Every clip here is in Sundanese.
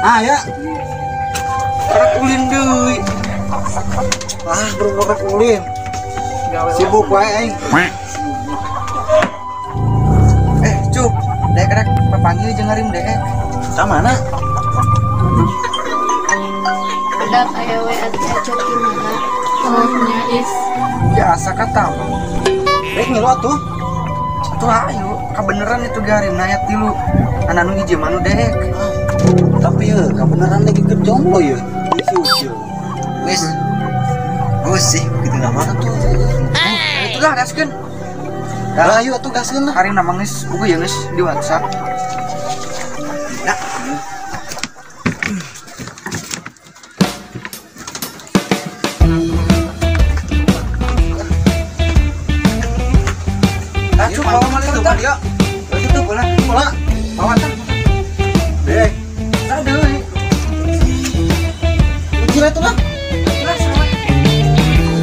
Ah ya. Rek ulin deui. Ah, bro rek ulin. Sibuk wae aing. Cuk, dek rek papanggil jeung harim dek. Ka mana? Udah aya we atuh Acok gimana? Oh nya is. Biasa kata. Rek ngilu atuh. Atuh ayo, kabeneran itu ge harimna aya tilu. Anu hiji mah nu dek. Tapi ya, kabeneran lagi keur jomblo ya. Si Ucil. Wis. Geus sih kitu nama Atuh. Itu lah gaskeun. Lah ayo atuh gaskeun lah. Harimna mah geus buku ya geus di WhatsApp. Nah. Ah, cuk, bawa mana itu, Pak? Ya. Itu bola, bola. Bawa tah. Dek. Aduh. Ucil atuh lah. Lah, sama.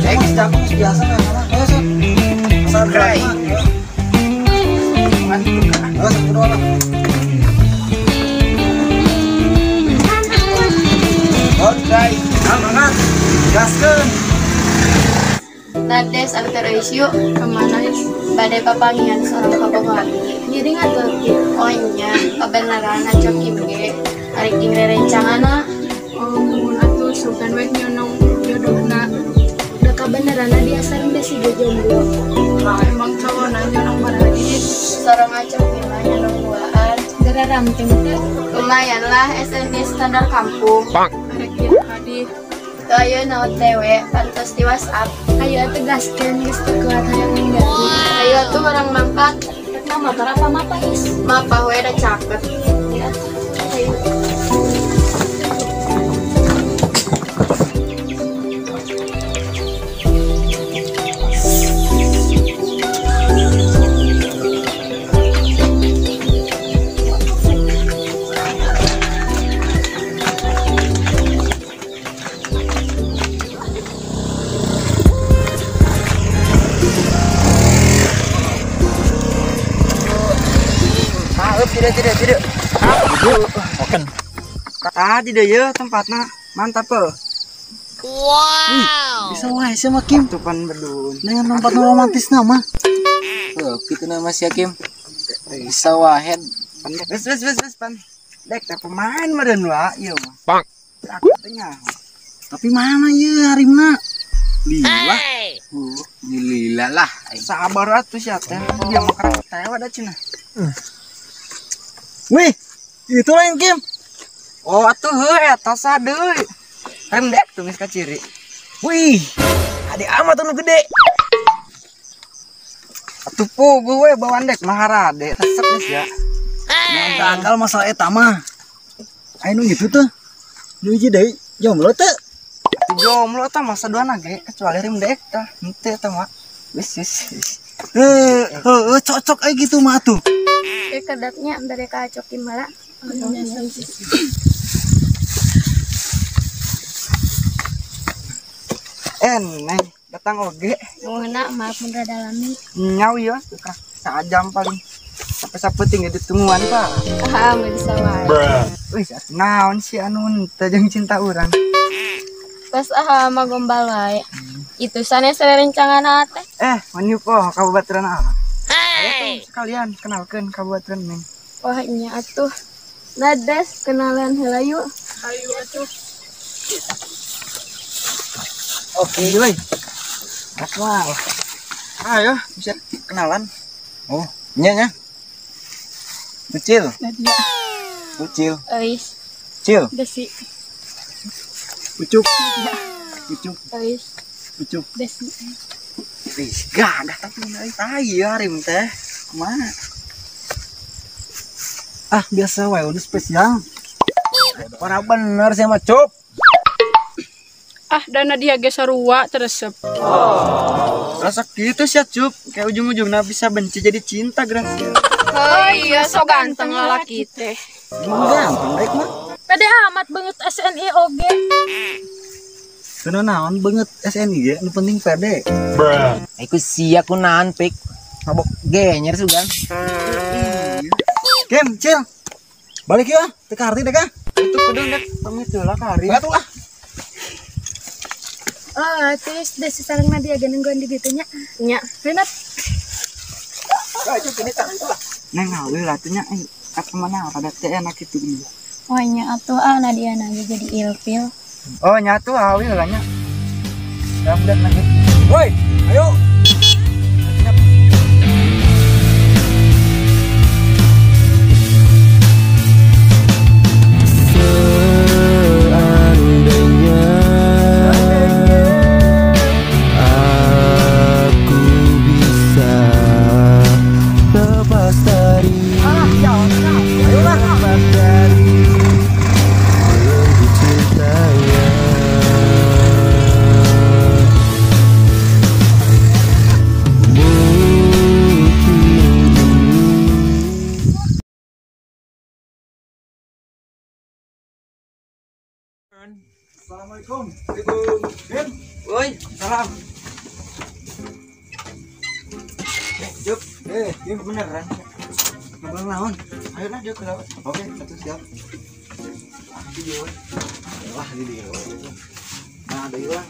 Dek, jago biasa kan. Ayo, Sob. Asal gerak. Ayo, Sob, berdua lah. Oke, semangat. Gaskeun. Nades abi teh yuk. Kemana is? Bade papangian sareng kabogoh abi. Jadi ngatur kieu. Oh nya, kabeneran Acok Kim ge arek jeung rerencanganna. Oh, mun atuh sugan we nyonong jodohna. Da kabeneranna dia sareng Desi ge jomblo. Emang cowona nyonong barang is. Sareng Acok Kim mah nyonong duaan. Gara ramping teh. Lumayan lah SNI standar kampung. Arek ieu hadih. Teu aya naon teh we, pantes di WhatsApp. Ayo atuh gaskeun geus teu kuat hayang minggat. Ayo atuh urang mangkat. Rek na motor apa mapa is? Mapa we da caket. Ya atuh. Ayo. Tidak. Oken. Tadi deh ya tempatnya mantap eh. Wow. Bisa wae sih mah Kim. Tupan bedun. Dengan tempat romantis nama. Tuh, kitu nama si Kim. Bisa wae. Wes wes wes wes pan. Dek teh pemain meureun wa ieu mah. Bang. Aku teh nyaho. Tapi mana ye harimna? Lila. Lila lah. Sabar atuh sia teh. Dia mah karek tewa da cenah. Wih, itu lain Kim. Oh atuh heuh eta sadeui. Rem dek tuh geus kaciri. Wih, ade amat anu gede. Atuh puguh we bawaan dek mah harade resep geus ya. Gagal masalah eta mah. Aya nu gitu tuh. Nu hiji deui jomblo teu? Jomblo tah masa duana ge kecuali rem dek tah. Henteu eta mah. Wis wis. Heuh, heuh cocok aya gitu mah atuh. Kedapnya mereka Acok Kim lah. Neng, datang oge. Nuhun maaf mun rada lami. Nyau ieu tukang sajam paling. Sampai sapeting ge ditungguan Pak. Ah, bisa wae. Wih, naon si anu teh jeung cinta urang. Pas ah mah gombal wae. Itu sanes rerencangan teh. Mani po kababaturan ah. Ayo tuh sekalian kenalkeun kababaturan neng. Wah nya atuh. Nades kenalan heula yuk. Ayo atuh. Oke, euy. Wah. Ayo, bisa kenalan. Oh, nya nya. Ucil. Nadia. Ucil. Euis. Cil. Desi. Ucup. Ucup. Euis. Ucup. Desi. Wih, gagah tapi euy tai ya harim teh. Kumaha? Ah, biasa wae udah spesial. Ora bener sih mah, Cup. Ah, dana dia ge sarua teresep. Rasa gitu sih, Cup. Kayak ujung-ujungnya bisa benci jadi cinta, Gracia. Oh iya, so ganteng lalaki teh. Emang ganteng dek mah. Pede amat banget SNI oge. Teu naon banget SNI ge, nu penting pede. Iku sia kunaon pik. Mabok genyer sugan. Kim, Cil. Balik ya, teu kaharti dek ah. Itu kudu dek pamit heula ka hari. Atuh ah. Oh, terus deh sareng Nadia ge nungguan di ditu nya. Nya. Renat. Neng hawe lah tuh nya ka mana rada teh enak kitu gini. Oh nya atuh ah Nadia na ge jadi ilfil. Oh nya atuh hawe heula nya. Ya budak lagi. Woi, ayo. Seandainya aku bisa lepas dari lepas dari belenggu cintanya. Mungkin Assalamualaikum. Waalaikumsalam. Woi, salam. Jup, ini beneran. Ngobrol naon? Ayo lah Jup ke laut. Oke, satu siap. Video. Wah, di dia. Nah, ada hilang.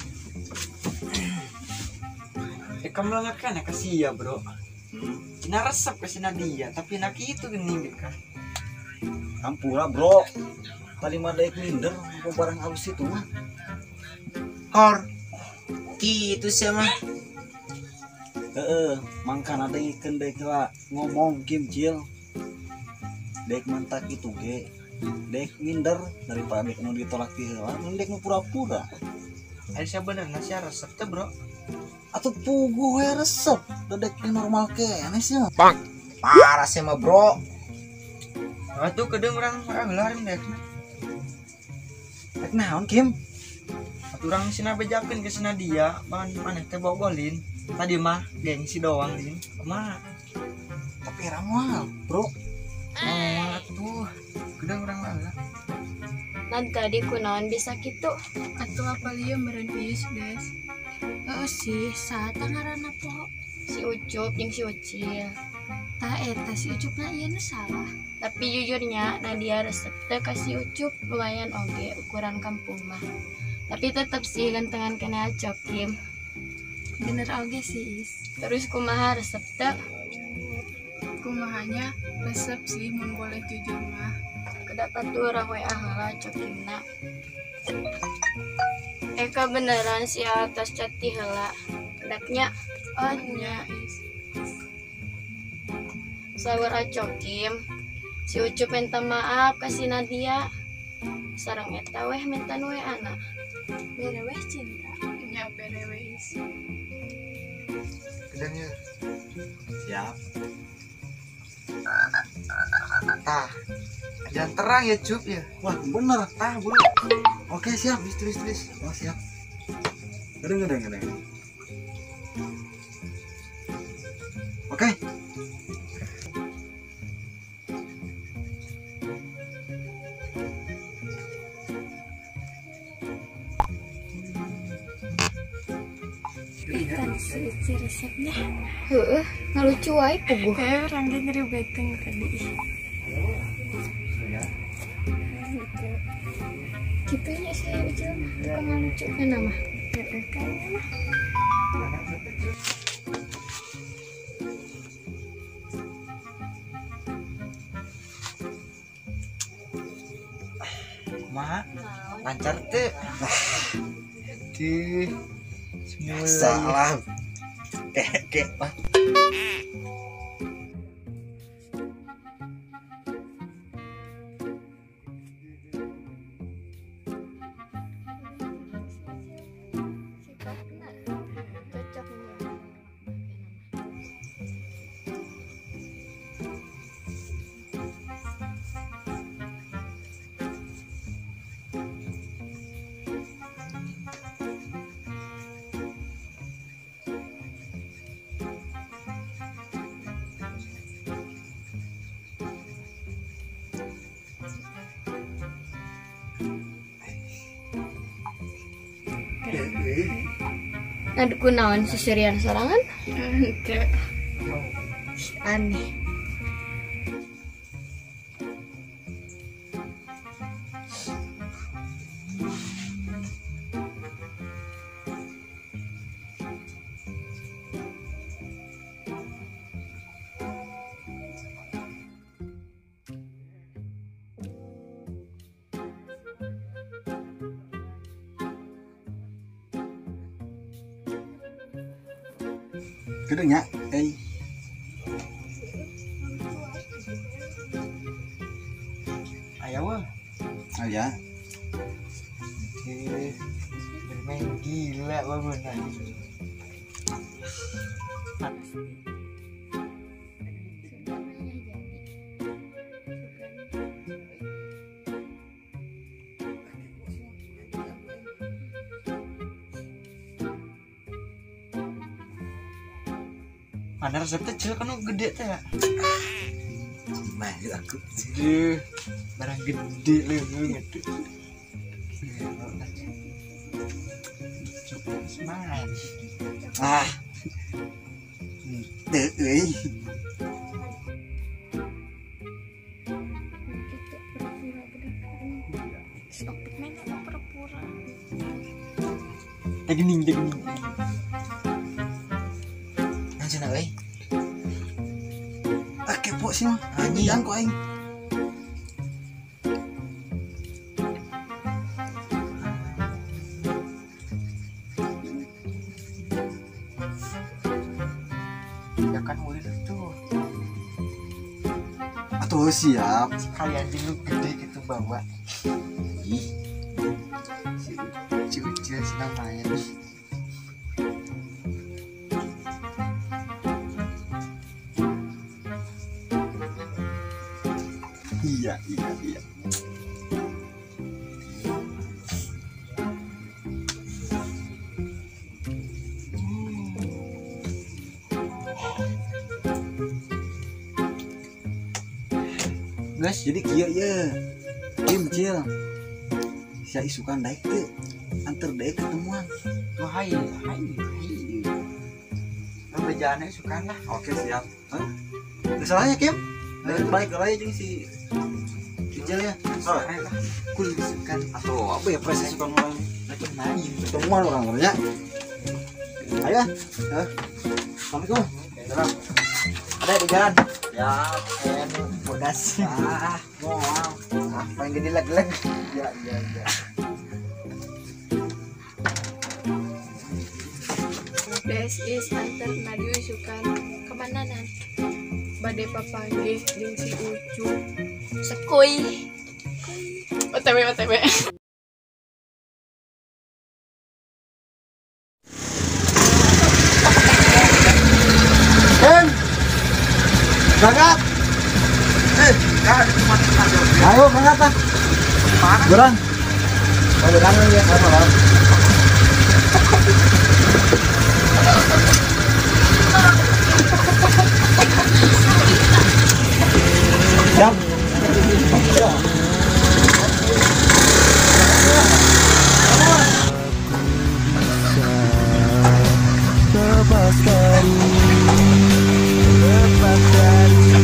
Kamu kan ya kasih ya, Bro. Cina resep ke si Nadia, tapi nak itu gini kan. Kampura, Bro. Tadi mah daek minder mau barang halus itu mah. Hor. Kitu sia mah. Heeh, mangkana deui daek lah ngomong Kim Cil. Daek mantak itu ge. Daek minder daripada daek nu ditolak ti heula, mun daek nu pura-pura. Ayo sia bener sia resep teh, Bro. Atuh puguh we resep, da daek normal keneh sia. Parah sia mah, Bro. Atuh kedeung urang heula harim daek. Daek naon Kim? Atuh urang sina bejakeun ke si Nadia, bangan maneh teh bogolin. Tadi mah gengsi doang lin. Kumaha? Tapi era moal, Bro. Moal atuh. Kedeung urang mah heula. Nad tadi kunaon bisa kitu? Atuh apal ieu meureun Is, Des. Heeh sih, saha tah ngaranna poho? Si Ucup jeung si Ucil. Tah eta si Ucupna ieu nu salah. Tapi jujurnya Nadia resep teh ka si Ucup lumayan oge ukuran kampung mah. Tapi tetep sih gantengan kene Cokim. Bener oge sih, Is. Terus kumaha resep teh? Kumahanya resep sih mun boleh jujur mah. Kedapat tuh urang WA heula Cokimna. Eka beneran si atas chat ti heula. Kedapnya oh nya. Is. Saur Cokim. Si Ucup minta maaf ka si Nadia. Sareng eta weh minta nu WA-na. Bere weh cinta. Nya bere we Is. Kedeung ya. Siap. Tah. Jangan terang ya, Cup ya. Wah, bener. Tah, bro. Oke, siap. Tulis, tulis, tulis. Oh, siap. Gedeng, gedeng, gedeng. Oke. Tadi si Uci resepnya. Heeh, ngalucu wae puguh. Urang ge nyeri beteng tadi. Gitu. Kitunya si Ucil mah tukang ngalucu kana mah. Heeh, kayaknya mah. Kumaha? Lancar teu? Aduh. Semula. Salah. Kek lah. Sikapna cocok nya. Nah, kunaon seserian sorangan? Henteu. Aneh. Gede nya, eh. Aya wah. Aya. Oke. Bermain gila bangunan. Mana resepnya cil kan gede teh ya. Malu aku. Duh, barang gede lu gitu. Ah. Teu euy. Pura-pura. Teh gening, teh gening. Cenah euy. Ah kepo sih mah. Anjing ku aing. Ya kan ulin tuh. Atuh siap. Sekali anjing lu gede gitu bawa. Ih. Si Ucil si namanya. Iya. Guys, jadi kieu ye. Kim cil. Sia isukan daek teu. Anter daek ketemuan. Tuh hai. Lu bejana isukan lah. Oke, siap. Hah? Teu salahnya Kim. Daek balik heula jeung si Cil ya. Oh, kul isukan. Atau apa ya proses isukan orang. Lagi main. Ketemuan orang ya. Ayo. Hah? Assalamualaikum. Salam. Ada di jalan. Ya, bodas. Ah, wow. Ah, paling gede leg-leg. Ya. Des is anter Nadia isukan kemana nan? Bade papanggih jeung si Ucup. Sekui. OTW. Em. Berangkat. Ayo berangkat lah. Berang. Berang ya. Berang. Siap. Lepas dari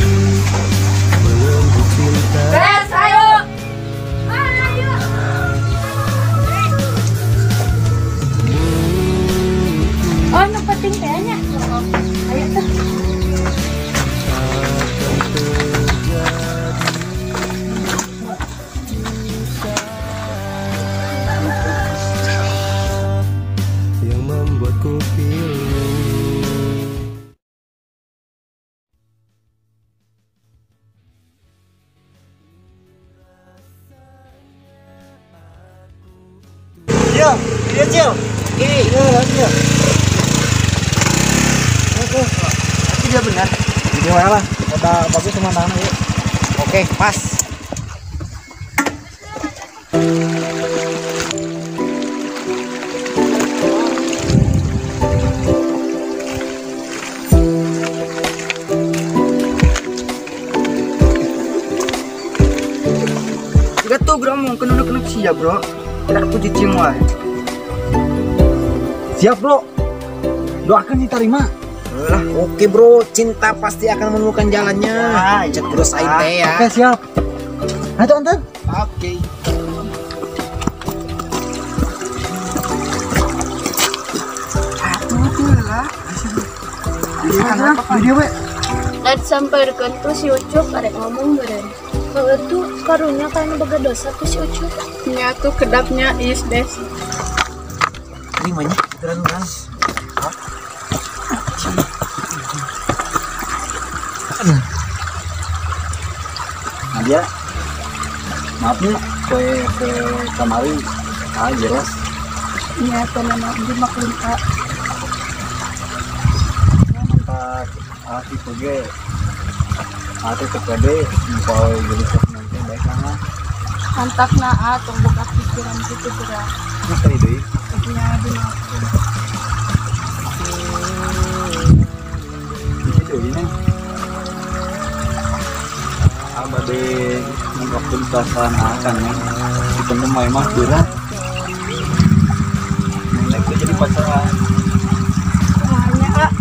belenggu cinta. Beres, ayo. Ayo. Oh, nu penting kayaknya. Ayo tuh. Yang membuatku pilu. Cil, dia Cil. Iya, Cil. Oke. Tapi dia benar. Gimana lah? Udah bagus pemandangannya yuk. Oke, pas. Gak tuh bro, mungkin udah kena siap bro. Tidak aku cicing wae. Siap bro. Doakan diterima. Lah, oke bro, cinta pasti akan menemukan jalannya. Cek terus aing teh ya. Oke siap. Ayo antar. Oke. Atuh lah. Video we. Dan sampai tuh si Ucup arek ngomong beureun. Kalau tuh karunya kan boga dosa tuh si Ucup. Nya tuh kedapnya is des. Ini mah nya, terang-terang. Nadia, maafnya kue kamari jelas. Iya, teman abdi maklum Kak. Mantap, itu ge. Atuh teu pede, muka jadi sok nanti baik lah. Mantap na tong buka pikiran kitu geura. Masa deui? Nya abdi maklum. Itu deui nya. Abade ngungkapkeun perasaan akan nya. Ditemu mah mah berat. Nek jadi pacaran. Kumaha A?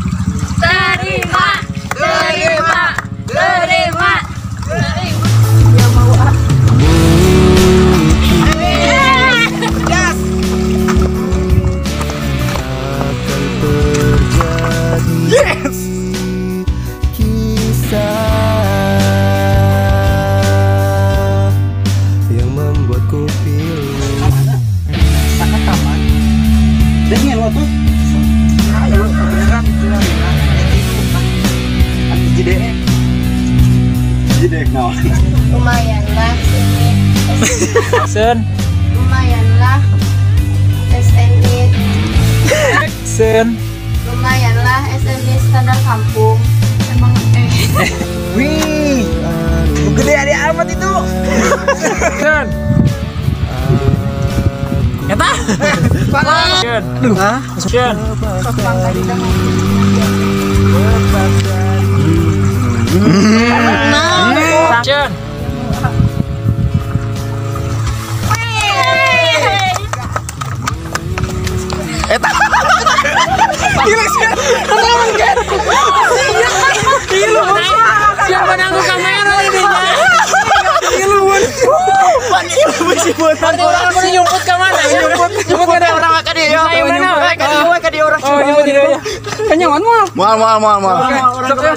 Terima. Terima. Terima. Terima. Ya mau A. Gas. Akan terjadi. Yes. Kisah yang membuatku pilu. Sangat taman. Dingin lo tuh. Ayo, beneran itu lah. JDE. JDE naon? Lumayan lah sini. Sen. Lumayan lah SNI. Sen. Lumayan lah SNI standar kampung. Emang Wih. Gede ada amat itu. Sen. Eta. Sen. Aduh. Sen. Kepang tadi dah. Sen. Eta. Gila sih. Kenalan kan? Gila. Siapa nanggung kamera ini? Gila. Pan ilu sih buat. Orang mau nyumput ke mana? Nyumput ke orang ka dieu. Ka dieu orang. Oh, nyumput di dieu. Kenyawan moal. Moal. Oke.